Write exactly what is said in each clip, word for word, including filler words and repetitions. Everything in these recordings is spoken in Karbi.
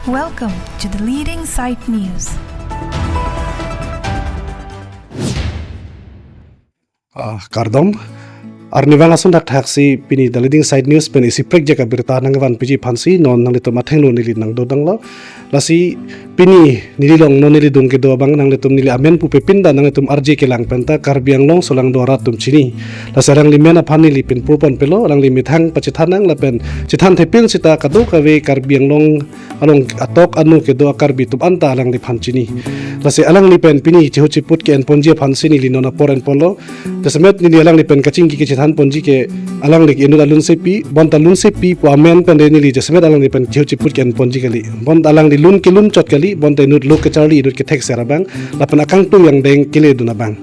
Welcome to the leading site news. Ah, kardom. Arnivang ason thakthak si pini The Leading Site News pen isi prekjak abirta nangvanpiji aphansi non nanglitum athengno neli nangdodanglo. Lasi pini neli along non neli adung kedo abang nanglitum neli amen pupe pinda nanglitum arje kelang penta Karbi Anglong solangdo arat atum chini. Lasi alangli men aphan neli pinpurponpelo, alangli methang pachethan nang lapen chethan thepil seta kadokave Karbi Anglong along atok anu kedo a-Karbi atum anta alangliphan chini. Lasi alangli pen pini chihut chiput ke-enponji aphansi neli non apor enponlo. Jasemet neli alangli pen kachingki kachethanponji ke alangli ke inut alunsepi, bonta lunsepi pu amen pen de neli jasemet alangli pen chihut chiput ke-enponji kali. Bonta alangli lun kelun chot kali, bonta inut lo kecharli inut kethekser abang, lapen akangtung angdeng keledun abang.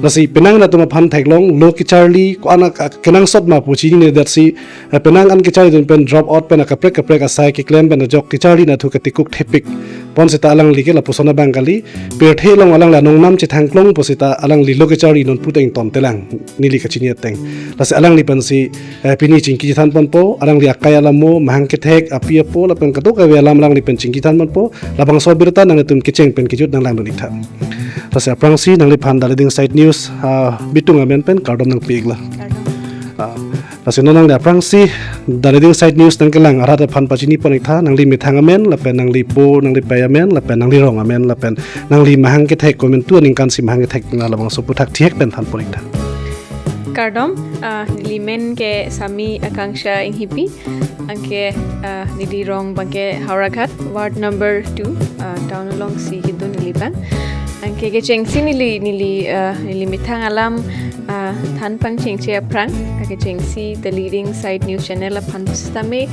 Lasi penang atum aphan theklong lo kecharli ko-an ak-, kenangsot ma pu chinine detsi, eh, penang an kecharlidun pen drop out pen akaprek kaprek asai keklem pen ajok kecharli nathu katikuk thepik. Pon seta alangli ke lapuson abang kali, pirthe along alangli anong nam chethangklong pu seta alangli lo kecharli non puteng ton telang neli kachini ateng. Lasi alangli pensi, eh, pini chingki chethanponpo, alangli akai alamo, mahang kethek, api apo, lapen kadokave alam alangli pen chingki thanponpo, labangso abirta nanglitum kecheng pen kejut nanglangdun iktha. Lasi aphrangsi nangliphan The Leading Site News, ah, bitung amen pen kardom nangpi-iklo. Kardom. Ah, lasi non nangli aphrangsi The Leading Site News nangkelang arat aphan pachinipon iktha, nangli methang amen, lapen nangli po, nangli pei amen, lapen nangli rong amen, lapen nangli mahang kethek komentu aningkansi mahang kethek na labangso aputhak thihek pen thanpon iktha. Kardom, ah, neli men ke Sami Akanksha Inghipi, anke, ah, neli rong abangke Howraghat, ward number two, ah, town alongsi kedun neli abang. Anke kechengsi neli, neli, ah, neli methang alam, ah, than pangchengche aphrang, ah, kechengsi The Leading Site News Channel aphan pusitame,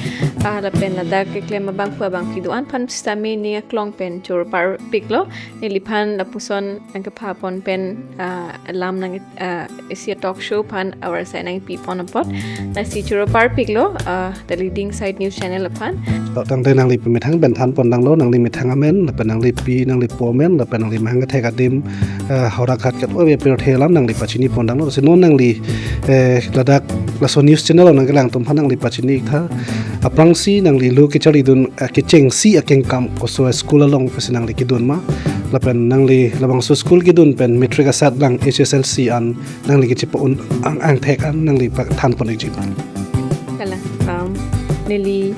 ah, lapen ladak keklem abangphu abangpi do-an aphan pusitame ning aklong pen choro parpiklo, neliphan lapuson nangkephapon pen, ah, alam nang, ah, isi talk show aphan awar asai nangpipon apot. Lasi choro parpiklo, ah, The Leading Site News Channel aphan. To tangte nangli pemethang pen thanpon tanglo, nangli methang amen, lapen nangli pi, nangli po amen, lapen nangli mahang kethek adim, ah, Howraghat kat wa pirthe alam nangli pachinipon tanglo. Lasi non nangli, eh, ladak laso news channel nangkelang atum aphan nangli pachini iktha. Aphrangsi nangli lo kecharlidun, ah, kechengsi akengkam koso school along pusi nangli kedun ma. Lapen nangli labangso school kedun pen matric asatlang H S L C an nangli kechepa-un ang, angthek an nangli pathanpon ikji ma. Kalang, um, neli,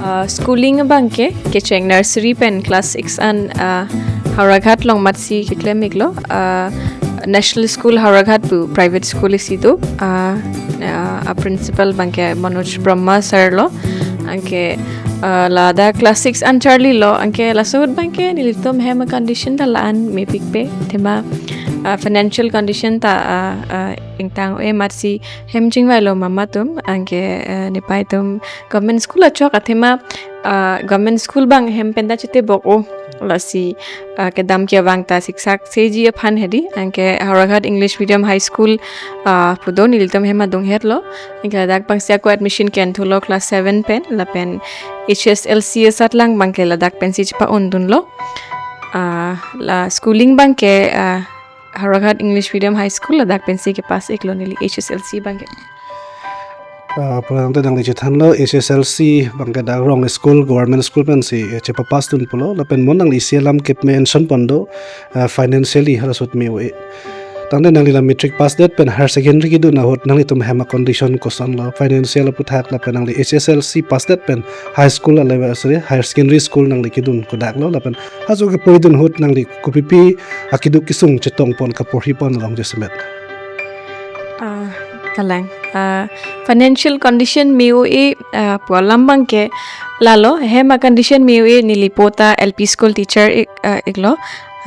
uh, schooling abangke, kecheng nursery pen class six an, uh, Howraghat along matsi keklem iklo, uh, National School Howraghat pu private school isi do, uh, uh, a-principal abangke Manoj Brahma sir lo, anke, uh, ladak class six an charlilo, anke laso ahut abangke nelitum hem a-condition ta la-an mepikpe, athema, uh, financial condition ta, uh, uh, ingtang-e matsi hem chingvailo mama atum, anke, eh, nepai atum government school achok athema, ah, government school abang hem penta chetebok-o. Lasi, ah, kedam kevang ta siksak seji aphan hedi, anke Howraghat English Medium High School, ah, pu do nelitum hem adunghetlo. Anke ladak abangsi ako admission ke-enthulo class seven pen, lapen H S L C asatlang abangke ladak pensi chepa-undunlo. Ah, la schooling abangke, ah, Howraghat English Medium High School ladak pensi kepass iklo neli H S L C abangke. Ah, pulangte nangli chethanlo H S L C abangke dak rong school, government school pensi, eh, chepapass dun pulo, lapen non nangli isi alam ke-mention pon do, ah, financially halaso ahut me-o-e. Tangte nangli la matric pass det pen higher secondary kedun ahut nanglitum hem a-condition kosonlo, financial aputhak lapen nangli H S L C pass det pen high school a level, sorry, higher secondary school nangli kedun kodaklo lapen ajo keporidun ahut nangli kopipi akeduk kesung chetongpon kaporhipon along jasemet. Ah, kalang. Ah, financial condition me-o-e, ah, pu alam abangke lalo, hem a-condition me-o-e neli po ta L P school teacher ik, ah, iklo.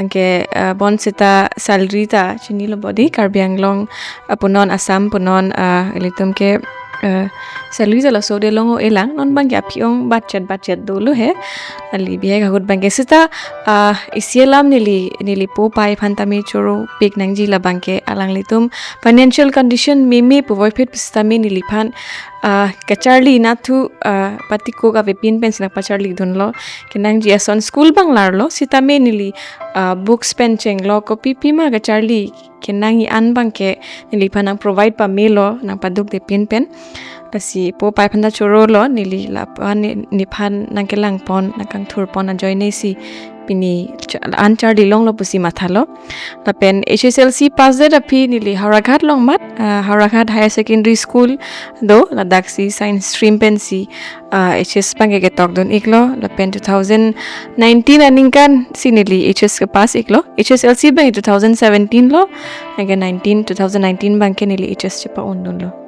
Anke, ah, bonseta salary ta chinilo bodi, Karbi Anglong, ah, punon Assam punon, ah, ilitum ke, ah, salary ta laso de long-o-elang, non abangke aphi-ong budget budget dolo he. Ali bihek ahut abangke seta, ah, isi alam neli, neli po pei aphan tame choropik nangji labangke alanglitum financial condition meme puvoiphit pusitame neliphan, ah, kacharli nathu, ah, patikuk avepin pensi nangpacharlidunlo. Kenangji ason school abang larlo, sitame neli, ah, books pen chenglo, kopipi ma kacharli kenangji an abangke neliphan nang provide pamelo, nangpadukdepin pen. Lasi po pai aphan ta choro lo, neli la pa ne, nephan nangkelangpon, nangkangthurpon ajoine si pini cha-, an charli longlo pusi mathalo. Lapen H S L C pass det aphi neli Howraghat along mat, ah, Howraghat Higher Secondary School do, ladak si science stream pensi, ah, H S abangke ketokdun iklo. Lapen two thousand nineteen aningkan si neli H S kepass iklo. H S L C abang two thousand seventeen lo, anke nineteen, two thousand nineteen abangke neli H S chepa-undunlo.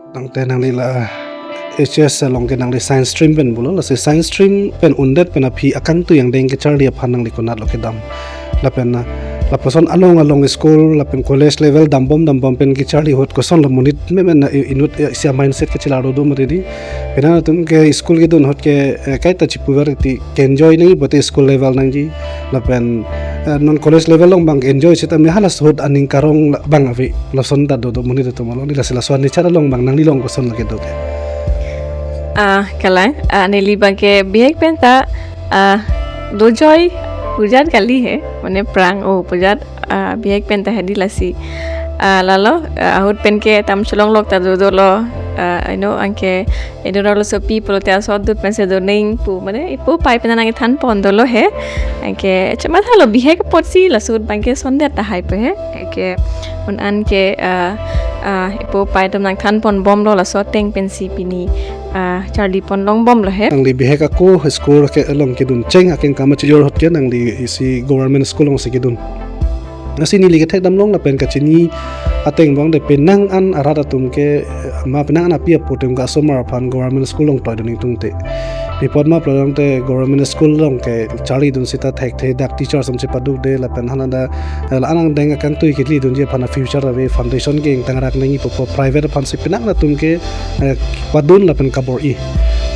Tangte nangli la H S along ke nangli science stream pen pulo, lasi science stream pen undet pen aphi akangtui angdeng kecharli aphan nangli konatlo kedam? Lapen, ah, lapuson along along school lapen college level dambom dambom pen kecharli ahut kosonlo monit memen, ah, i-, inut, eh, isi a-mindset kechelaro do mati di. Penang atum ke school kedun ahut ke, eh, kaita chipuver ti ke-enjoy nangji pote school level nangji. Lapen, eh, non college level along abang enjoy seta me halaso ahut aning karong la-, abang ave. Lason ta dodo monit atum along, neli lasi laso an-i char along abang nangli along kosonlo kedo ke? Ah, kalang, ah, neli abangke bihek penta, ah, dojoi pujan kali he, mane prang o pujan, ah, bihek penta hedi lasi. Ah, lalo, ah, ahut penke tam cholonglok ta dodolo, ah, I know, anke edoralo sopi pulote asot dut pensi doning pu, mane ipo pai penta nangkethanpon dolo he. Anke chemathalo bihek apotsi laso ahut abangke sondet tahai pu he. Anke un-an ke, ah, ah, ipo pai atum nangthanponbomlo, laso ateng pensi pini, ah, charlipon longbomlo he. Nangli bihek ako school ke along kedun cheng akeng kama chijor ahut ke nangli isi government school alongsi kedun. Lasi neli kethekdam long lapen kachini ateng abang de penang an arat atum ke, eh, ma penang an api apo atum ke asomar aphan government school along toidun ingtungte. Pi apot ma pulo tangte government school along kecharlidun seta thekthe dak teacher atum chepaduk de lapen hala ta, eh, la-an angdeng akangtui kelidunji aphan a-future ave, foundation ke ingtangrak nangji pu apot private aphansi penang atum ke, eh, padun lapen kabor-i.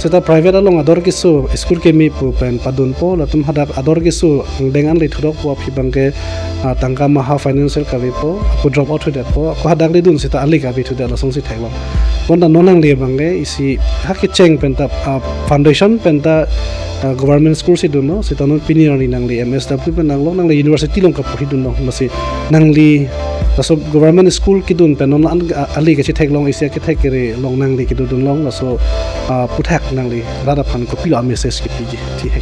Seta private along ador keso school keme pu pen padunpo, latum hadak ador keso angdeng an le thurokpo aphi abangke, ah, tangka maha financial kavepo, ako drop out thudetpo, ako hadak ledun seta ale kave thudet, lasonsi theklong. Bonta non nangli abangke isi ha kecheng penta, ah, foundation penta, ah, government school si dunlo, seta non pini arni nangli M S W pen nanglong, nangli university along kaporhi dunlo, lasi nangli laso government school kedun pen non an, ah, ale kachetheklong isi akethek kere along nangli kedodun long, laso, ah, aputhak nangli rat aphan kopilo a-message kepiji, ti hek.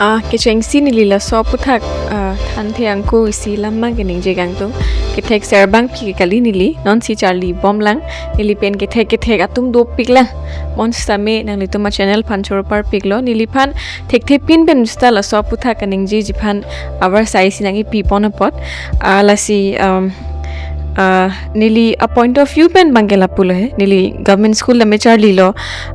Ah, kechengsi neli laso aputhak, ah, thanthe angko isi lam abang keningje kangtung. Kethek ser abangpi ke kali neli, nonsi charlibomlang, neli pen kethek kethek atum dopiklang. Mo sitame nanglitum a-channel aphan choro parpiklo, neliphan thekthe pin pen seta laso aputhak kaningjeji aphan avarsai si nangkepipon apot. Ah, lasi, um, ah, neli a-point of view pen abangke lapulo he. Neli government school tame charlilo,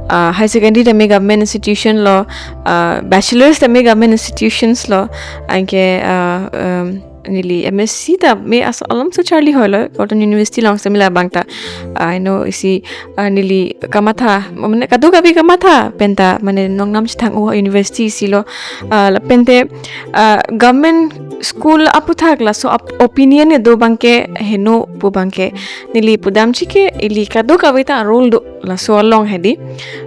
ah, higher secondary tame government institution lo, ah, bachelors tame government institutions lo, anke, ah, um, neli M S C tame as alom so charli hoilo, Cotton University along sitame labang ta, ah, I know, isi, ah, neli kamatha, mane kadokave kamatha penta, mane nongnam chethang-o university isi lo, ah, lapente, ah, government school aputhak laso ap-, opinion kedo abangke heno pu abangke neli pudamji ke ili kadokave ta role do laso along hedi.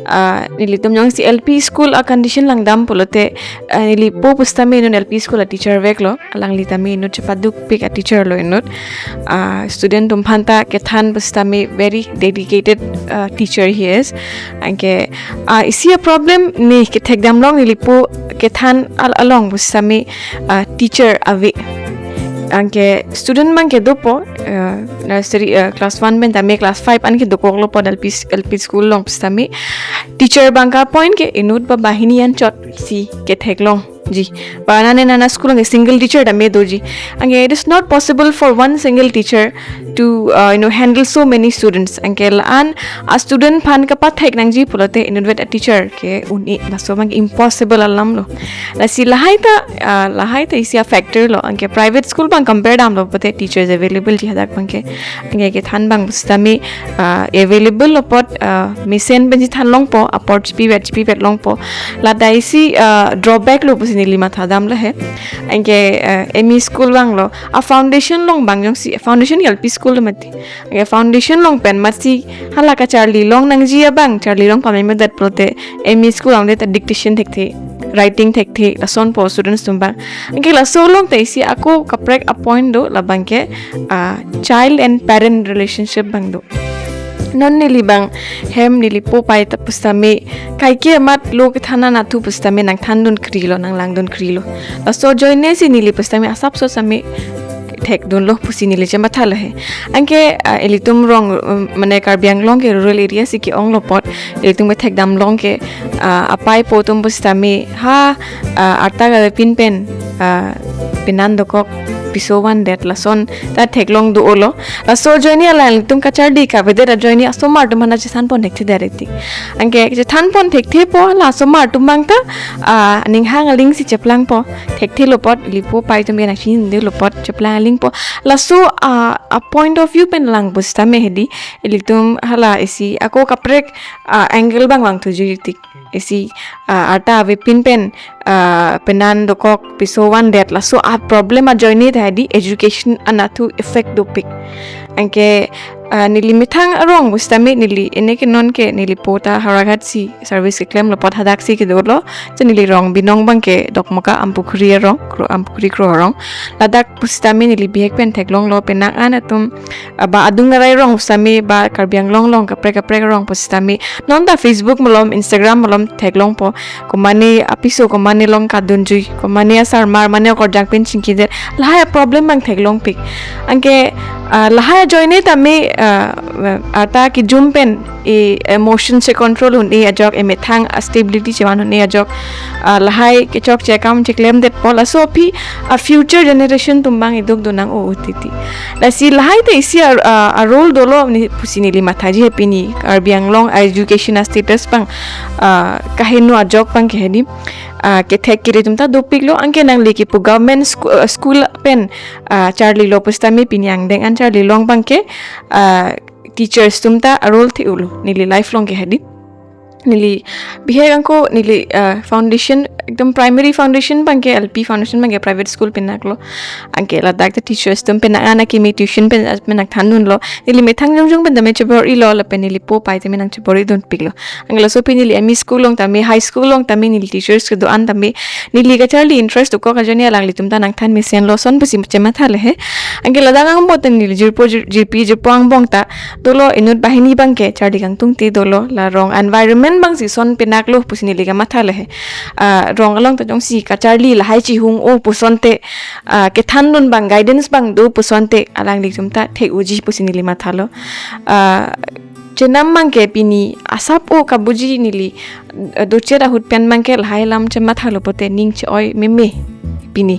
Ah, nelitum jongsi L P school a-condition langdam pulote, ah, neli po pusitame non L P school a-teacher veklo, alangli tame inut chepadukpik a-teacher lo inut. Ah, student atum aphanta kethan pusitame very dedicated, ah, teacher he is. Anke, ah, isi a-problem ne kethekdam long, neli po kethan al-, along pusitame, ah, teacher ave. Anke student abangke dopo, ah, nursery, ah, class one pen tame class five an ke dokoklo po L P s-, L P school along pusitame. Teacher abangke a-point ke inut ba banghini anchot si ketheklongji. Ba nane nana school anke single teacher tame doji. Anke it is not possible for one single teacher to, uh, you know, handle so many students. Anke la-an a-student aphan kapathek nangji pulote inutvet a-teacher ke un-e, laso abang impossible alam lo. Lasi lahai ta, ah, lahai ta isi a-factor lo. Anke private school abang compare damlo pote teachers available ji hadak abangke. Anke kethan abang pusitame, ah, available lo apot, ah, mesen pensi than longpo, apor chipivet chipivet longpo. Lata isi, ah, drawback lo pusi neli mathadamlo he. Anke, ah, M E school abang lo. A-foundation along abang jongsi, foundation L P school lo mati. Anke foundation along pen masi hala kacharli long nangji abang, charli long pameme dat pulote M E school along det a-dictation thekthe writing thekthe, lason po students atum abang. Anke laso along ta isi ako kaprek a-point do, labang ke, ah, child and parent relationship abang do. Non neli abang hem neli po pai ta pusitame, kaike amat lo kethan anatthu pusitame nangthandun krilo, nanglangdun krilo. Laso ajoine si neli pusitame asapso sitame thekdunlo pusi neli chematha lo he. Anke, ah, ilitum rong, um, mane Karbi Anglong ke rural area si ke-onglo apot, ilitum kethekdam along ke, ah, apei apo atum pusitame ha, ah, arta kavepin pen, ah, penan dokok piso vandet lason ta theklong do-olo. Laso ajoine alangtum kacharli kavedet ajoine asomar atum aphan chethanpon thekthedet eti. Anke chethanpon thekthe po, la asomar atum abang ta, ah, ninghang aling si cheplangpo. Thekthelo apot, ili po pai atum ke nangchinidelo apot, cheplang alingpo. Laso, ah, a-point of view pen lang pusitame hedi, ilitum hala isi ako kaprek, ah, angle abang vangthuji tik. Isi, ah, arta avepin pen, ah, penan dokok piso vandet, laso a-problem ajoine ta hedi education anatthu effect dopik. Anke, ah, neli methang arong pusitame neli, ene ke non ke neli po ta Howraghat si service keklemlo apot hadak si kedolo. Je neli rong binong abang ke Dokmoka Ampukhuri arong, Kro-, Ampukhuri Kro arong. Ladak pusitame neli bihek pen theklonglo, penang an atum, ah, ba adung arai arong pusitame, ba Karbi Anglong along kaprek kaprek arong pusitame, non ta Facebook malom, Instagram malom theklongpo. Komane apiso, komane along kadunjui, komane asarmar, mane okorjang pen chingkidet, lahai a-problem abang theklongpik. Anke, ah, lahai ajoine tame, ah, arta kejum pen e-emotion che-control un-e ajok, emethang a-stability chevan un-e ajok, ah, lahai kechokche akam cheklemdetpo, laso aphi a-future generation atum abang iduk dunang o utiti. Lasi lahai ta isi a, a, a-role dolo ni pusi neli mathaji he pini. Karbi Anglong a-education a-status abang, ah, kaheno ajok abang ke hedi, ah, kethek kere atum ta dopiklo, anke nangli kipu government sku-, ah, school pen, ah, charlilo pusitame pini angdeng an charlilong abang ke, ah, teachers atum ta a-role the-olo neli life along ke hedi. Neli bihek ako neli, ah, foundation, ekdom primary foundation abang ke, L P foundation abang ke private school pinaklo. Anke ladak ta teachers atum penang an akimi tuition pen, pen nangthandunlo. Neli methang jongjong pen tame chebor-ilo, lapen neli po pai tame nangchebor-idunpiklo. Anke laso aphi neli M E school along tame, high school along tame neli teachers kedo-an tame, neli kacharli interest dokok ajoine alanglitum ta nangthan mesenlo, lason pusi chematha lo he. Anke ladak angbong ta neli jirpo jir-, jirpi jirpo angbong ta dolo, inut banghini abang ke charli kangtungte dolo, la rong environment abang si lason pinaklo pusi neli kamatha lo he. Ah, rong along ta jongsi kacharli lahai chihung-o pusonte, ah, kethandun abang, guidance abang do pusonte, alanglitum ta thek-oji pusi neli mathalo. Ah, chenam abang ke pini asap-o kabuji neli, eh, dochet ahut pen abang ke lahai alam chemathalo pote ning che-oi meme pini.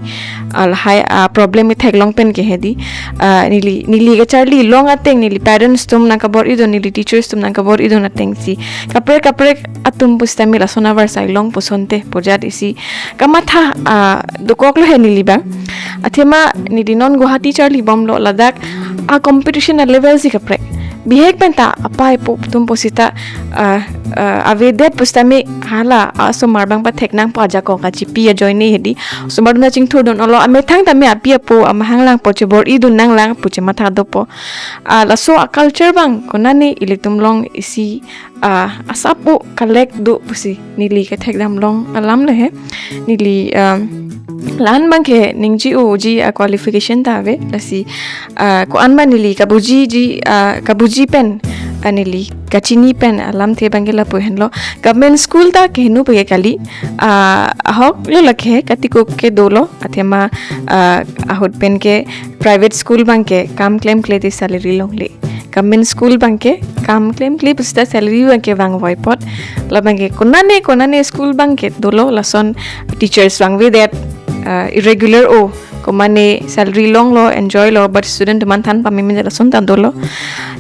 Ah, lahai, ah, problem ketheklong pen ke hedi. Ah, neli, neli kacharlilong ateng, neli parents atum nangkabor-idun, neli teachers atum nangkabor-idun ateng si kaprek kaprek atum pusitame lason avarsai long pusonte pojat isi kamatha, ah, dokoklo he neli abang. Athema neli non Guwahati charlibomlo, ladak a-competition a-level si kaprek. Bihek pen ta apei apo atum pusita, ah, ah, avedet pusitame hala asomar abang patheknangpo, ajakong kachipi ajoine hedi. Osomar atum ta chingthurdun-olo, amethang tame api apo amahang lang po, chebor-idun nanglang pu chematha dopo. Ah, laso a-culture abang konane ilitum along isi, ah, asap-o kalek do pusi neli kethekdam along alam lo he. Neli, ah, la-an abang ke ningje-oji a-qualification ta ave, lasi, ah, ko-an abang neli kabujiji, ah, kabuji pen, ah, neli kachini pen alamthe abang ke lapu henlo. Government school ta keheno pake kali, ah, ahoklo lake, katiko ke dolo, athema, ah, ahut pen ke private school abang ke kam klemkle te salary longle. Government school abang ke kam klemkle pusita salary abang ke vangvoi apot. Labang ke konane konane school abang ke dolo, lason teachers vangvedet, ah, irregular-o, komane salary longlo, enjoy-lo, but student atum aphan than pameme lason ta dolo.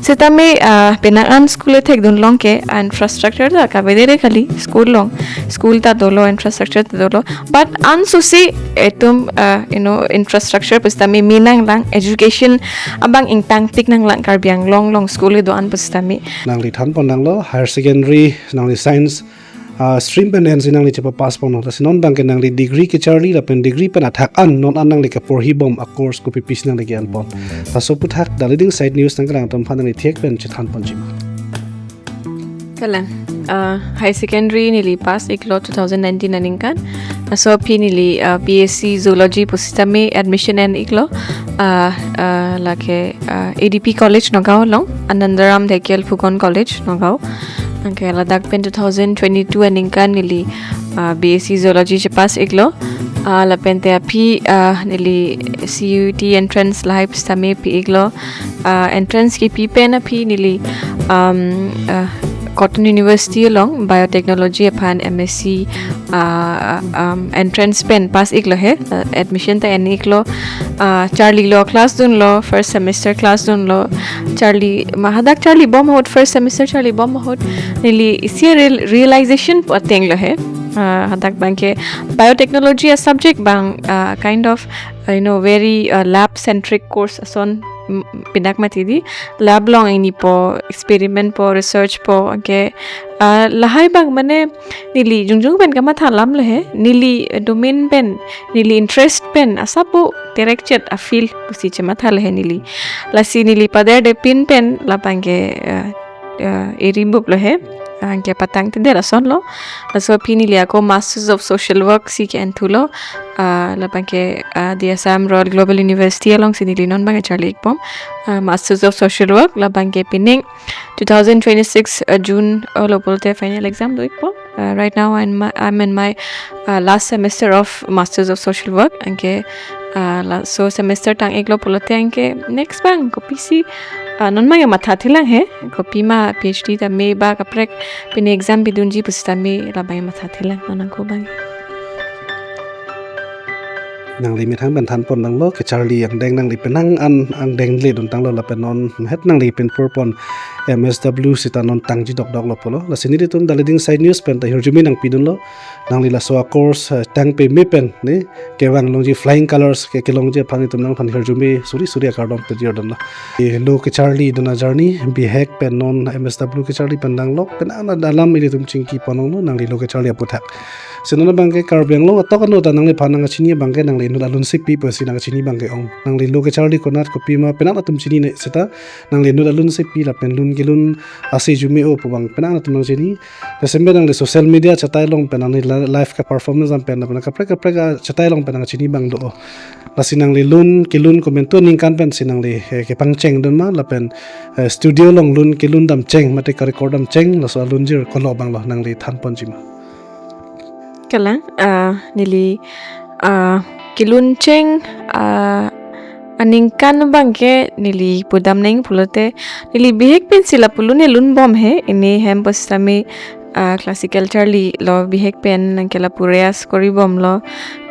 Setame, ah, penang an school kethekdun along ke infrastructure ta kavedere kali, school along. School ta dolo, infrastructure ta dolo. But ansose itum, ah, you know, infrastructure pusitame me nanglang, education abang ingtangpik nanglang, Karbi Anglong along school kedo-an pusitame. Nangli thanpon nanglo, higher secondary, nangli science, ah, stream pen ensi nangli chepa-pass ponlo. Lasi non abang ke nangli degree kecharli lapen degree pen athak an non an nangli kaporhibom a-course kopipisi nangli ke-anpon. Laso aphuthak The Leading Side News nangkelang atum aphan nangli thek pen chethanponji ma? Kalang. uh, higher secondary neli pass iklo two thousand nineteen aningkan. Laso aphi neli uh, B S C Zoology pusitame admission en iklo. Uh, uh, lake uh, A D P College Nagaon along, Anandaram Dhekial Phukan College Nagaon. Anke ladak pen two thousand twenty-two aningkan neli uh, B S C Zoology chepass iklo. Uh, lapente aphi uh, neli C U E T entrance lahai pusitame pi iklo. Uh, entrance kipi pen aphi neli um, uh, Cotton University along biotechnology aphan M S C uh, um, entrance pen pass iklo he. Uh, admission ta en iklo. Uh, charlilo, class dunlo, first semester class dunlo. Charli ma hadak charli bom ahut, first semester charli bom ahut, neli isi real, realization pu ateng lo he. Uh, hadak abangke biotechnology a subject abang uh, kind of uh, you know, very uh, lab centric course ason, mm, pinak mati di. Lab along ingnipo, experiment po, research po, anke uh, lahai abang mane neli jongjong pen kamatha alam lo he, neli uh, domain pen, neli interest pen asap pu terekchet a field pusi chematha lo he neli. Lasi neli paderde pin pen labangke uh, uh, eri bup lo he. Anke patangtedet ason lo. Laso aphi neli ako Masters of Social Work si ke-en thulo. Uh, labangke uh, the Assam Royal Global University alongsi neli non abangke charli ikbom. Uh, Masters of Social Work, labangke pining two thousand twenty-six uh, June uh, lo pulote final exam do ikpo. Uh, right now I'm, I'm in my uh, last semester of Masters of Social Work. Anke uh, laso semester tang iklo pulote anke next abang kopisi uh, non abangke matha thelang he. Kopima P H D tame ba kaprek pine exam bidunji pusitame labangke matha thelang non ako abang. Nangli methang pen thanpon nanglo, kecharli angdeng nangli penang an angdeng le dun tanglo lapen non het nangli pinpur pon M S W sita non tangji dokdok lo pulo. Lasi nelitum The Leading Side News pen ta hirjume nangpidunlo. Nangli laso a course eh, tang peme pen ne kevang longji, flying colors ke kelongji aphan itum nangphan hirjume suri suri akardom pejir dunlo. Eh, lo kecharli dun ajourney, bihek pen non M S W kecharli pen danglok pen ana dalam ilitum chingki pononglo nangli lo kecharli aputhak. Si non abangke Karbi Anglong atok ano ta nangliphan nangkachini abangke nangli inut alun si pi pusi nangkachini abangke ong. Nangli lo kecharli konat kopima penang atum chinine seta nangli inut alun si pi lapen lun kelun ase jume-o pu abang penang atum nangchini. Lasembe nangli social media chatai along pen nangli la- live ke performance an pen lapen kaprek kaprek achatai along pen nangchini abang do-o. Lasi nangli lun kelun komantu aningkan pensi nangli eh, kepangcheng dun ma lapen eh, studio along lun kelun damcheng mate ka-record damcheng laso alunjir kolo abang lo nangli thanponji ma? Kalang, uh, neli uh, kelun cheng uh, aningkan abangke neli pudam neng pulote neli bihek pensi lapu lun e lun bom he, ini hem pusitame uh, classical charlilo bihek pen, anke lapu rehearse kori bomlo.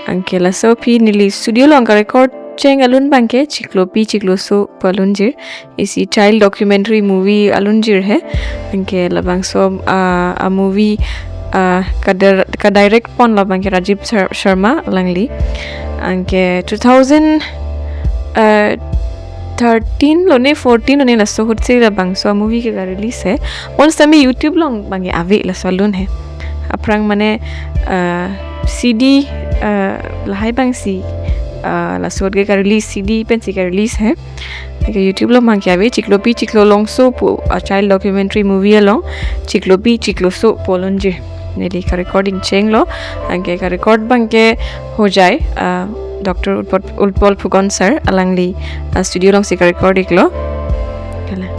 Anke laso aphi neli studio along ka-record cheng alun abangke chiklo pi chiklo so pu alunjir. Isi child documentary movie alunjir he. Anke labangso uh, a movie uh, ka, dir- ka direct pon labangke Rajiv Shar- Sharma alangli. Anke two thousand uh, thirteen lo ne fourteen lo ne laso ahutsi labangso a movie ke ka-release he. Bonsitame YouTube along abangke ave laso alun he. Aphrang mane uh, C D uh, lahai abangsi uh, laso ahut ke ka-release, C D pensi ka-release he. Anke YouTube along abangke ave, chiklo pi chiklo longso pu a child documentary movie along chiklo pi chiklo so pu alunjir. Neli ka-recording chenglo, anke ka-record abangke Hojai uh, Doctor Utpal, Utpal Phukan sir alangli uh, studio alongsi ka-record iklo. Kalang.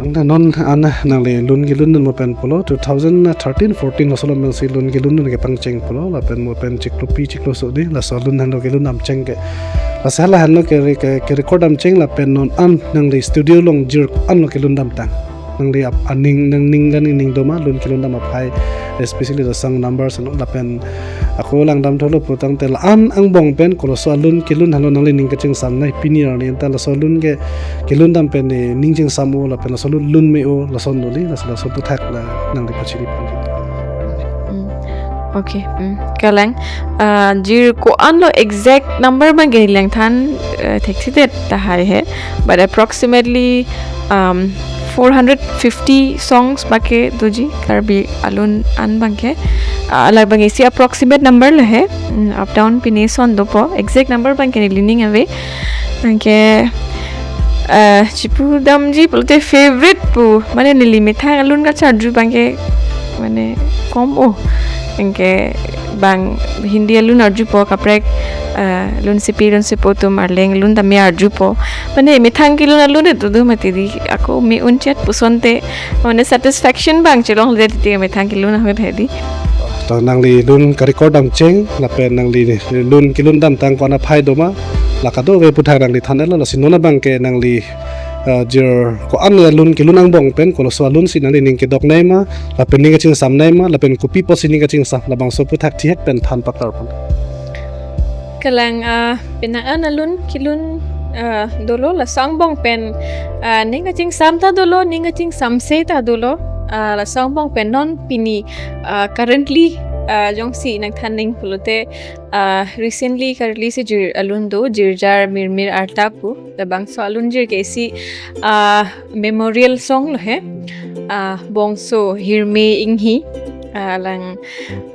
Angta non an nangli lun kelun dun mo pen pulo two thousand thirteen fourteen laso along pensi lun kelun dun kepangcheng pulo lapen mo pen chiklo pi chiklo so di laso alun henlo kelun damcheng ke. Laso hala henlo ke, ke, ke-record damcheng lapen non an nangli studio along jir anlo kelun damtang. Nangli ap- aning nangning dan ning do ma lun kelun dam aphai, especially the song numbers ano lapen ako lang dam thulo putangte la-an angbong pen koloso alun kelun henlo nangli ning kachingsam nai pini arni anta laso alun ke kelun dam pen eh, ning chingsam-o lapen laso alun lun me-o lason doli laso laso aputhak la nangli pachini pon. Mm. Okay, mm. Kalang. Uh, jir ko-anlo exact number abangke neli langthan uh, thekthedet tahai he, but approximately um, four hundred fifty songs abangke doji Karbi alun an abangke. Uh, labangke isi approximate number lo he. Mm, up down pine son dopo, exact number abangke neli ning ave. Anke Ah, chipudamji pulote favorite pu, mane neli methang alun kacharju abangke, mane kom o. Anke bang Hindi alun arjupo kaprek, ah, lun sipi lun sipo atum arleng alun tame arjupo. Mane methang kelun alun itu do mati di, ako me-un chet pusonte, mane satisfaction abang chelongledet titi methang kelun ahut hedi. To nangli lun ka-record damcheng, lapen nangli lun kelun damtang ko-an aphai doma, la kadokave aputhak nangli than-etlo, lasi non abangke nangli, eh, jir ko-an alun kelun angbong pen, koloso alun si nangli ning kedoknei ma, lapen ning kachingsamnei ma, lapen kopi apotsi ning kachingsam, labangso aputhak thihek pen than paklarpon. Kalang, ah, penang an alun kelun, ah, dolo, laso angbong pen, ah, ning kachingsam ta dolo, ning kachingsamse ta dolo, ah, laso angbong pen non pini, ah, currently, ah, jongsi nangthan ning pulote, ah, recently ka-release jir alun do, Jirjar Mirmir Arta pu, labangso alun jir ke isi, ah, memorial song lo he, ah, bongso Hirme Inghi, ah, alang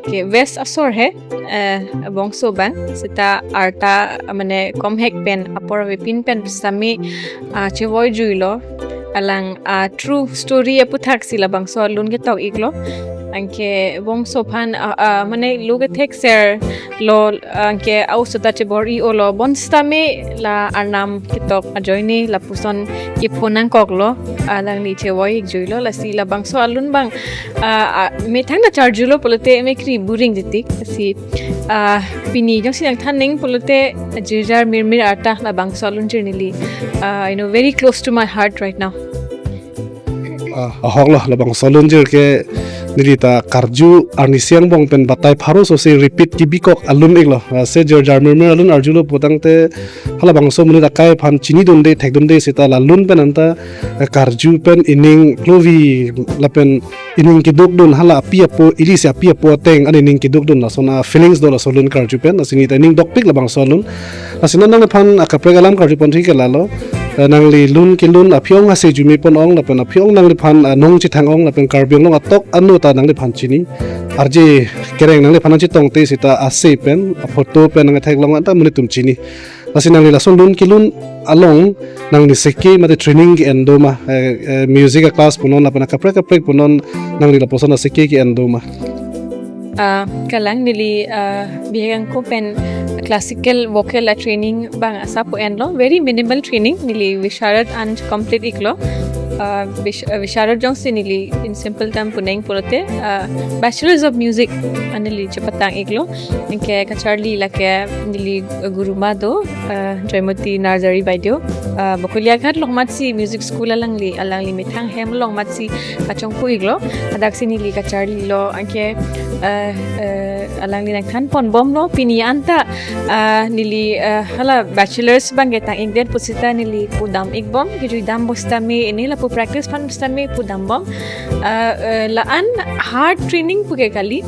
ke West asor he, eh, bongso abang, seta arta, ah, mane komhek pen, apor avepin pen sami, ah, chevoi juilo, alang, ah, true story aputhak si labangso alun ketok iklo. Anke bongso aphan, ah, ah, mane lo kethekser lo, anke a-oso ta chebor-i olo, bonsitame la arnam ketok ajoine lapuson kephonangkoklo, alangli chevoi ik juilo, lasi labangso alun abang, ah, ah, methang ta charjulo pulote mekri buring jetik, lasi, ah, pini jongsi nangthan ning pulote Jirjar Mirmir Arta labangso alun jir neli, ah, you know, very close to my heart right now. Ah, ahoklo, labangso alun jir ke neli ta karju arnisi angbong pen batai pharo so si repeat kebikok alun iklo. Ah, se Jirjar Mirmir alun arjulo putangte halabangso monit akai aphan chinidunde, thekdunde seta la alun pen anta, eh, karju pen ining klovi lapen ining kedukdun, hala api apo, ili si api apo ateng an ining kedukdun, lason a-feelings do laso alun karju pen, lasi neli ta ining dokpik labangso alun. Lasi non nangliphan akaprek alam karjupon thik ke lalo. Eh, nangli lun kelun aphi-ong ase jumepon ong, lapen aphi-ong nangliphan, eh, nong chethang ong, lapen Karbi Anglong atok ano ta nangliphan chini. Arje kereng nangliphan nangchetongte seta ase pen, a-photo pen nangtheklong anta monit atum chini. Lasi nangli lason lun kelun along nangli seke mate training ke-en doma, eh, eh, music a-class punon lapen akaprek kaprek punon nangli lapuson aseke ke-en doma. Ah, kalang neli, ah, bihek angko pen classical vocal a-training abang asap pu enlo, very minimal training, neli Visharad an complete iklo. Ah, Vish-, ah, Visharad jongsi neli in simple term pu neng pulote, ah, Bachelors of Music an neli chepatang iklo. Anke kacharli lake neli guruma do, ah, Joymoti Narzary Baideo. Ah, Bokolia Ghat along matsi music school alangli, alangli methang hem along matsi kachongpu iklo. Hadaksi neli kacharlilo, anke, ah, ah, alangli nangthanponbomlo, pini anta, ah, neli, ah, hala bachelors abangke tang ikdet pusita neli pudam ikbom, kejuidampo sitame, ini lapu practice aphan sitame pudambom. Ah, eh, la-an hard training puke kali,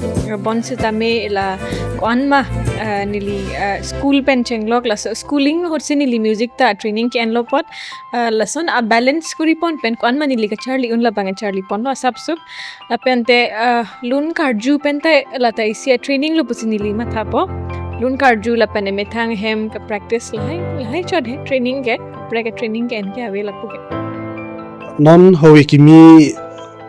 bonsitame la ko-an ma, ah, neli, ah, school pen chenglok, laso schooling ahutsi neli music ta training ke-enlo apot, ah, lason a-balance kuripon pen ko-an ma neli kacharli un labang charliponlo asapso. Lapente, ah, lun karju pente lata isi a-training lo pusi neli mathapo. Lun karju lapen emethang hem ka-practice lahai, lahai chot he training ke, kaprek a-training ke-en ke ave lapu ke. Non hoi kimi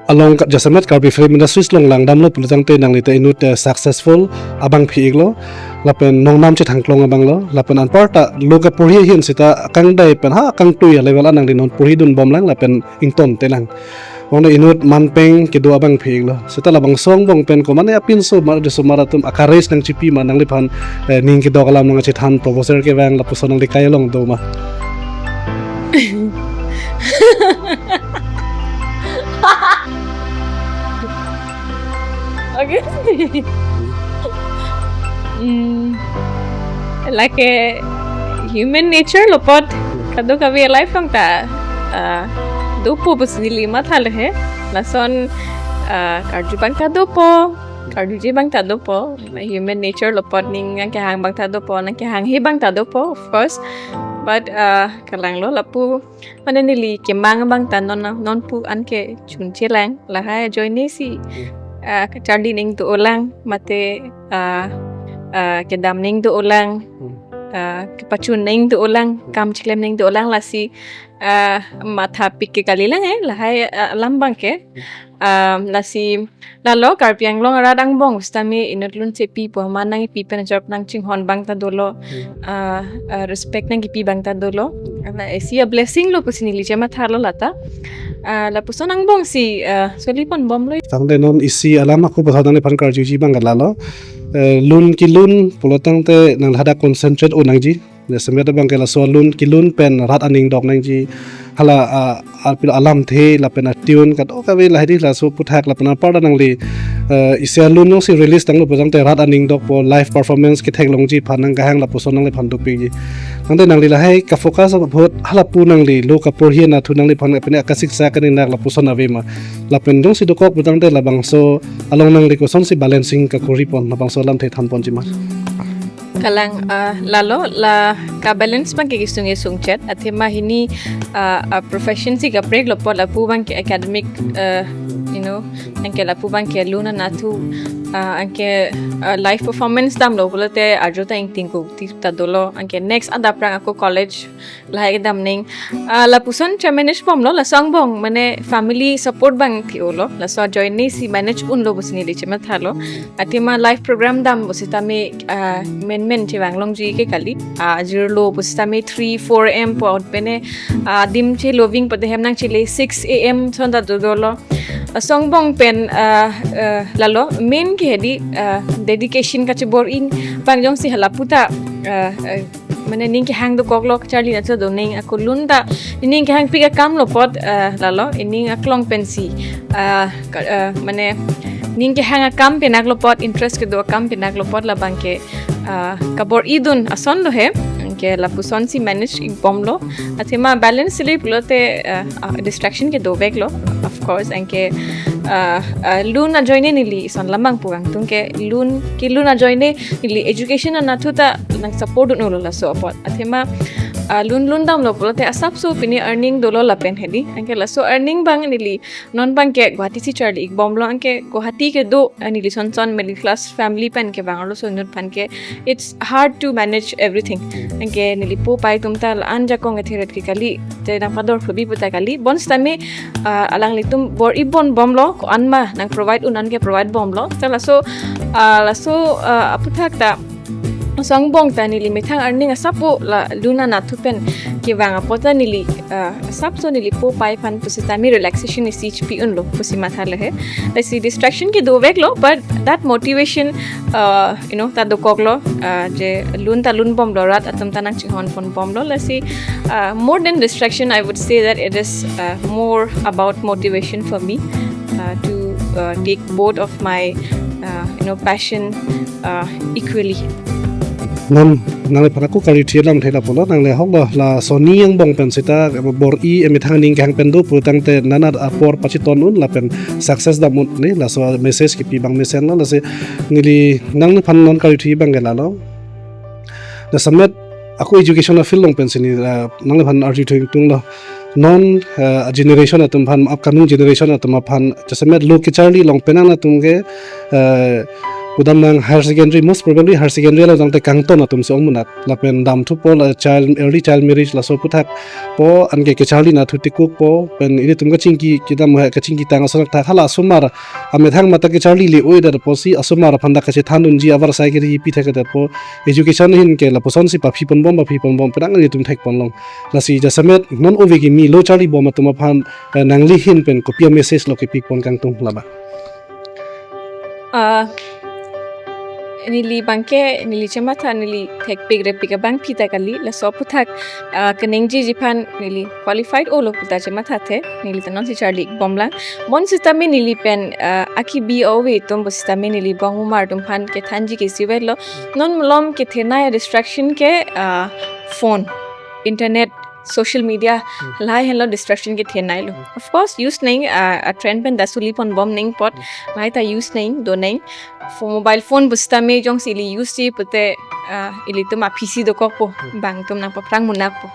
along ka-, jasemet Karbi Film Industries along langdamlo pulotangte nangli ta inut, eh, successful abangpi iklo. Lapen nongnam chethangklong abanglo. Lapen anparta lo kaporhi ahin sita kangdai pen ha kangtui a-level an nangli non porhidunbomlang lapen ingtontelang. Ong inut manpeng kedo abangpi iklo. Sita labangso angbong pen ko mane apinso mar de somar atum a-courage nangchipi ma nangliphan, eh, ning kedok alam nangchethan proposal kevang lapuson nangli kai along doma. Okay. Hmm. Lake human nature lo apot. Kadokave life along ta, ah, dopo pusi neli mathalo he. Lason, ah, karju abang ta dopo. Karjuje abang ta dopo. Human nature lo apot, ning nangkehang abang ta dopo, nangkehanghe abang ta dopo, of course. But, ah, kalanglo lapu. Mane neli kemang abang ta non, nonpu anke chunchelang, lahai ajoine si, hmm, ah, kacharli ning dolang, mate, ah, ah, kedam ning dolang. Hmm. ah, kepachun nangji dolang, kam chiklem nangji dolang, lasi, ah, mathapik ke kalilang eh, lahai, ah, alam abangke. Ah, lasi lalo Karbi Anglong arat angbong sitame inut lun chepi pu aman nangpi pen ajok nangchinghon abang ta dolo, ah, ah, respect nangkipi abang ta dolo. Lasi a-blessing lo pusi neli chemathalo lata. Ah, lapuson angbong si, ah, soli ponbomlo. Tangte non isi alam ako puthot nangliphan karjuji abang ke lalo. Eh, lun kelun pulo tangte nang hadak concentrate un nangji. Jasemet abangke laso lun kelun pen rat aning dok nangji. Hala, ah, apilo alamthe lapen a-tune kadokave lahai di laso aputhak lapen apar ta nangli, eh, isi alun jongsi release tanglo pu tangte rat aning dokpo, live performance ketheklongji aphan nangkehang lapuson nangliphan dopikji. Tangte nangli lahai ka-focus ahut halapu nangli lo kaporhi anatthu nangliphan pine akasiksa kaninak lapuson ave ma. Lapen jongsi dokok pu tangte labangso along nangli kosonsi balancing kakori pon, labangso alamthe than ponji ma. Kalang, ah, lalo la ka-balance abangke kesung kesung chet. Athema hini, ah, a-profession si kaprek lo apot lapu abangke academic, ah, you know, anke lapu abangke lun anatthu, ah, anke, ah, live performance damlo pulote arju ta ingting ko ti ta dolo. Anke next adap rang ako college lahai kedam neng. Ah, lapuson che-manage bomlo, laso angbong mane family support abang thi-olo. Laso ajoine si manage unlo pusi neli chemathalo. Athema live program dam pusitame, ah, menmen chevanglongji ke kali. Ah, jirlo pusitame three, four a.m. pu out pene, ah, adim cheloving pute hem nangchele six a.m. ason ta dodolo. Laso angbong pen, ah, ah, lalo main ke hedi, ah, dedication kachebor-i abang jongsi halapu ta, ah, ah, mane ning kehang dokoklo, kacharli anatthu do neng ako lun ta ning kehangpik akam lo apot, ah, lalo ining aklong pensi, ah, ka-, ah, mane ning kehang akam pinak lo apot, interest kedo akam pinak lo apot labangke, ah, kabor-i dun ason lo he. Anke lapuson si manage ik bomlo. Athema balance le pulote, ah, ah, distraction ke doveklo, of course. Anke, ah, ah, lun ajoine neli ison lam abang pu kangtung ke lun kelun ajoine neli education anatthu ta nang support un-olo laso apot. Athema, ah, lun lun damlo pulote asapso pine earning dolo lapen hedi. Anke laso earning abang neli non abangke Guwahati si charli ik bomlo, anke Guwahati kedo, ah, neli son son middle class family pen kevang arloso inut aphan ke it's hard to manage everything. Anke neli po pai atum ta la-an jakong ethe ret ke kali, te nangpador phobi puta kali. Bonsitame, ah, alanglitum bor-i pon bomlo, ko-an ma nang provide un-an ke provide bomlo. Ta laso, ah, laso, ah, aputhak ta laso angbong ta neli methang earning asap pu la lun anatthu pen kevang apot ta neli, ah, asapso neli po pai aphan pusitame relaxation isi chipi unlo pusi mathalo he. Lasi distraction ke doveklo, but that motivation, ah, you know, ta dokoklo, ah, je lun ta lun bomlo, rat atum ta nangchinghon pon bomlo. Lasi, ah, more than distraction, I would say that it is, ah, more about motivation for me, ah, to, ah, take both of my, ah, you know, passion, ah, equally. Non nangliphan ako kari thir lam thela pulo, nangli ahok lo, laso ni angbong pen seta bor-i emethang ning kehang pen do pu tangte nanat apor pachiton un lapen success dam un, ne, laso message kipi abang mesenlo. Lasi neli nangliphan non kari thir abangke lalo. Jasemet ako education a-field along pensi neli, ah, nangliphan arju thengtunglo. Non, ah, generation atum aphan, upcoming generation atum aphan, jasemet lo kacharli along penang atum ke, ah, pudam nang higher secondary, most probably higher secondary along tangte kangton atum si ong munak. Lapen damthupo la child, early child marriage laso aputhak po, anke kacharli anatthu tikukpo, pen ilitum kachingki kedam ha kachingki tang asorak thak hala asomar amethang mate kacharli le-oi det apotsi asomar aphan ta kachethan unji avarsai keri pi thek det po, education ahin ke lapuson si paphi pon bom, paphi pon bom penang ilitum thek ponlong. Lasi jasemet non ove kimi lo charli bom atum aphan, eh, nangli ahin pen kopi a-message lo kipi pon kangtung laba? Ah, neli abangke, neli chematha neli thekpik repik abangpi ta kali, laso aputhak, ah, keningjeji aphan neli qualified olo puta chemathathe, neli ta nonsi charli bomlang. Bonsitame neli pen, ah, akibi ove atum pusitame neli bong umar atum aphan kethanji ke isi vetlo. Non malom kethenei distraction ke, ah, phone, internet, social media, Hmm. lahai henlo distraction kethenei lo. Of course, use nang, ah, a-trend pen ta suli pon bom nang apot, Hmm. lahai ta use nang, do nang. phone, mobile phone pusitame jongsi ili use ji pute, ah, ilitum aphisi dokokpo, bang atum nangpaphrang munak po.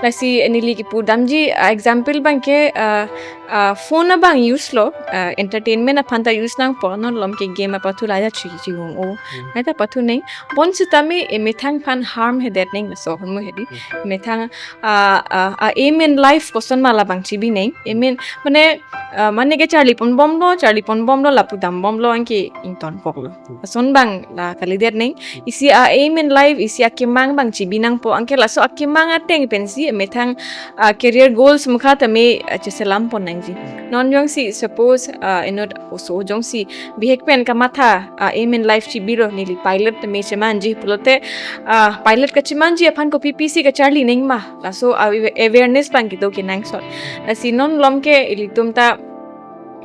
Lasi neli kipu damji, ah, example abangke, ah, ah, phone abang use lo, ah, entertainment aphan ta use nangpo, non malom ke game apathu la ja chi chihung o. Hmm. Hai ta pathu neng, bonsitame emethang aphan harm hedet neng laso ahormu hedi. Hmm. Emethang, ah, ah, ah, aim in life koson ma labang chibi neng. Aim in, mane, ah, mane ke charli ponbomlo, charli ponbomlo, lapu dambomlo anke ingtonkoklo. Hmm. Ason abang la kalidet neng. Hmm. Isi a-aim in life, isi akemang abang chibi nangpo. Anke laso akemang ateng pensi emethang, ah, career goals mukha tame, ah, cheselam pon nangji. Hmm. Non jongsi suppose, ah, inut oso jongsi bihek pen kamatha, ah, aim in life chibilo, neli pilot tame chemanji pulote, ah, pilot kachemanji aphan kopi pisi kacharli neng ma. Laso a-, awareness abang kedo kenangsot. Lasi non malom ke ilitum ta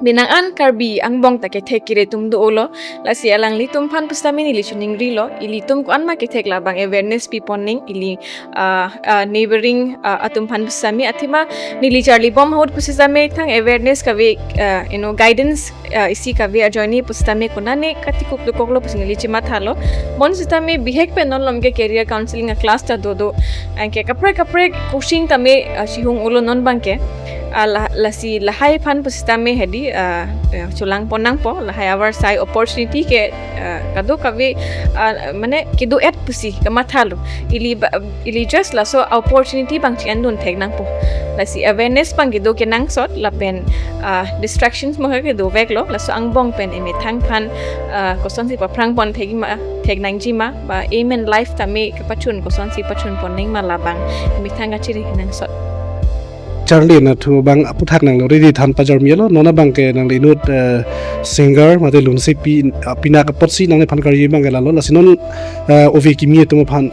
binang an Karbi angbong ta kethek kere atum dolo. Lasi alanglitum aphan pusitame neli chiningrilo. Ilitum ko-an ma kethek labang awareness pipon neng ili, ah, ah, neighboring, ah, atum aphan pusitame, athema neli charlibom ahut pusitame thang awareness kave, ah, you know, guidance, ah, isi kave ajoine pusitame konane katikuk dokoklo pusi neli chemathalo. Bonsitame bihek pen non malom ke career counseling a-class ta dodo. Anke kaprek kaprek coaching tame, ah, chihung olo non abangke. Ah, la-, lasi lahai aphan pusitame hedi, ah, eh, cholang pon nangpo, lahai avarsai opportunity ke, ah, kadokave, ah, mane kedo-et pusi kamathalo. Ili ba-, ili just laso opportunity abang chi-endun thek nangpo. Lasi awareness abang kedo kenangsot lapen, ah, distractions mukha kedoveklo. Laso angbong pen emethang aphan, ah, kosonsi paphrang pon thekji ma, thek nangji ma, ba aim in life tame kapachun kosonsi pachun pon neng ma labang emethang kachiri kenangsot. Charli na thu abang aphuthak nangli already than pajormi lo, non abangke nangli inut, eh, singer mate lunsepi, ah, pinak apotsi nangliphan karju abangke lalo, lasi non, eh, ove kimi atum aphan,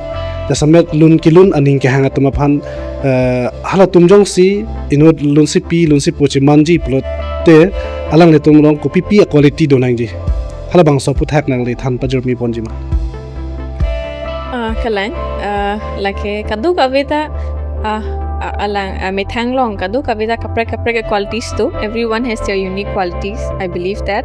jasemet lun kelun aning kehang atum aphan, eh, halatum jongsi inut lunsepi, lunsepo chemanji pulote alanglitum along kopi pi a-quality do nangji. Halabangso aphuthak nangli than pajormi ponji ma? Ah, kalang, ah, lake kadokave ta, ah, ah, alang, ah, methang along kadokave ta kaprek kaprek qualities do. Everyone has their unique qualities, I believe that.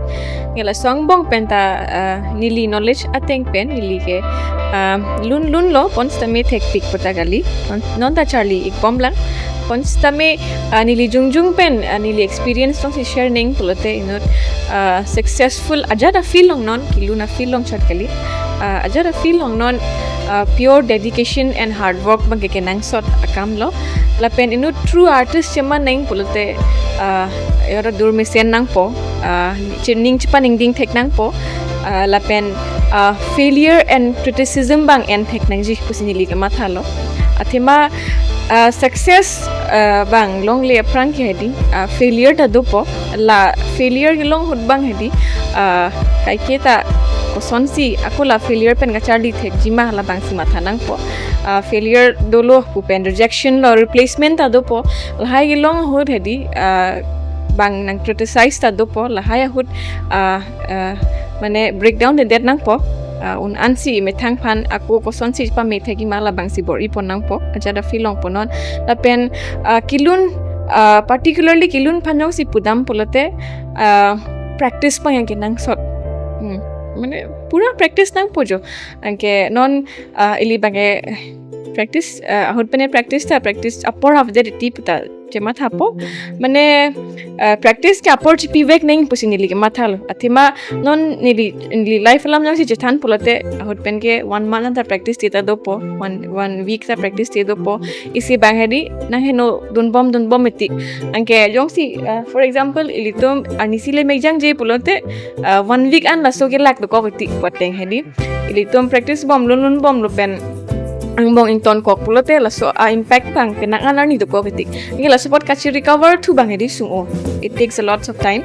Nge laso angbong pen ta, ah, neli knowledge ateng pen neli ke, ah, lun lunlo, bonsitame thekpik puta kali. Non, non ta charli-ikbomlang. Bonsitame, ah, neli jongjong pen, ah, neli experience alongsi share neng pulote inut, ah, successful ajat a-field along non, kelun a-field along chot kali. Ah, ajat a-field along non, ah, pure dedication and hard work abangke kenangsot akamlo. Lapen inut true artist cheman neng pulote, ah, ora dur mesen nangpo, ah, chining chepaningding thek nangpo, ah, lapen, ah, failure and criticism abang en thek nangji pusi neli kamathalo. Athema, ah, success, ah, abang longle aphrang ke hedi, ah, failure ta dopo, la failure kelong ahut abang hedi, ah, kaike ta kosonsi ako la failure pen kacharli thekji ma labangsi matha nangpo. Ah, failure dolo pu pen rejection lo, replacement ta dopo, lahai kelong ahut hedi, ah, bang nang criticize ta dopo, lahai ahut, ah, ah, mane breakdown dedet nangpo, ah, un-ansi methang aphan ako kosonsi pame thekji ma labangsi bor-i pon nangpo, ajat a-field along punon. Lapen, ah, kelun, ah, particularly kelun aphan jongsi pudam pulote, ah, practice abang yang kenangsot. Hmm. Mane pura practice nangpo jo. Anke non, ah, ili abangke practice, ah, ahut pen practice ta practice apor avdetji puta chemathapo. Mane, ah, practice ke apor chipivek neng pusi neli kamathalo. Athema non neli, neli live alam jongsi chethan pulote ahut pen ke one month ta practice ti ta dopo, one, one week ta practice ti dopo. Isi abang hedi nangheno dunbom dunbom iti. Anke jongsi, ah, for example, ilitum arnisi le mekjangje pulote, ah, one week an laso kelak dokok iti pu ateng hedi. Ilitum practice bom lun lunbomlo pen angbong ingtonkok pulote laso a-impact abang penang an arni dokok iti. Nge laso apot kachi-recover thu abang hedi sung-o. It takes a lots of time.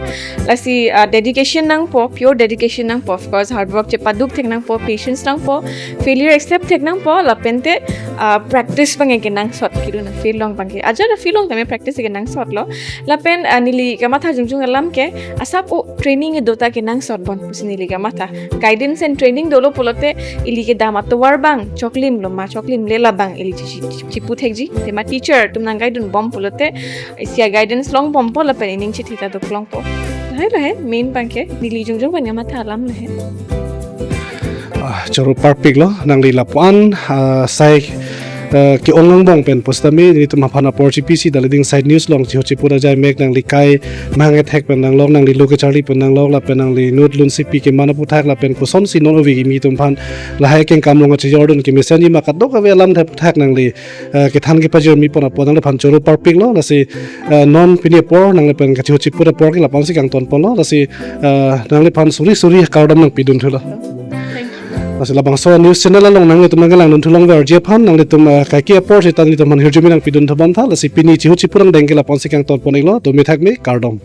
Lasi, ah, dedication nangpo, pure dedication nangpo. Of course, hard work chepaduk thek nangpo, patience nangpo, failure accept thek nangpo, lapente, ah, practice abang kenangsot, kelun a-field along abangke. Ajat a-field along tame practice kenangsotlo. Lapen, ah, neli kamatha jongjong alam ke, asap o training kedo ta kenangsot bon pusi neli kamatha. Guidance and training dolo pulote ili kedam atovar abang choklimlo ma choklimle labang ili chi-, chi-, chipu thekji. Athema teacher atum nang guide dunbom pulote isi a-guidance longbompo lapen ining chithi ta doklongpo. Lahai lahai main abangke neli jongjong pen kamatha alam lahai. Choro parpiklo nangli lapuan, ah, sai, eh, ke-ong angbong pen pusitame nelitum aphan apor chipisi dali dingsai news along chiho chipu ra jai mek nangli kai mangethek pen nanglok, nangli lo kecharli pen nanglok, lapen nangli inut lunsi pi keman aphuthak lapen kosonsi non ove kimi atum aphan lahai kengkam along achijordun kemesen ima kadokave alamthe aphuthak nangli, eh, kethan kepajirmi pon apot nangliphan choro parpiklo. Lasi, eh, non pini apor nanglipen kachiho chipu ra apor ke lapuansi kangton ponlo. Lasi, eh, nangliphan suri suri kardom nangpidun thulo. Lasi labangso news channel along nanglitum nangkelangdun thulongver ji aphan nanglitum, eh, kaike apor seta nelitum aphan hirjume nangpidun thubom tha. Lasi pini chiho chipu ra angdeng ke lapuansi kangton pon-iklo. Dome thakme, kardom.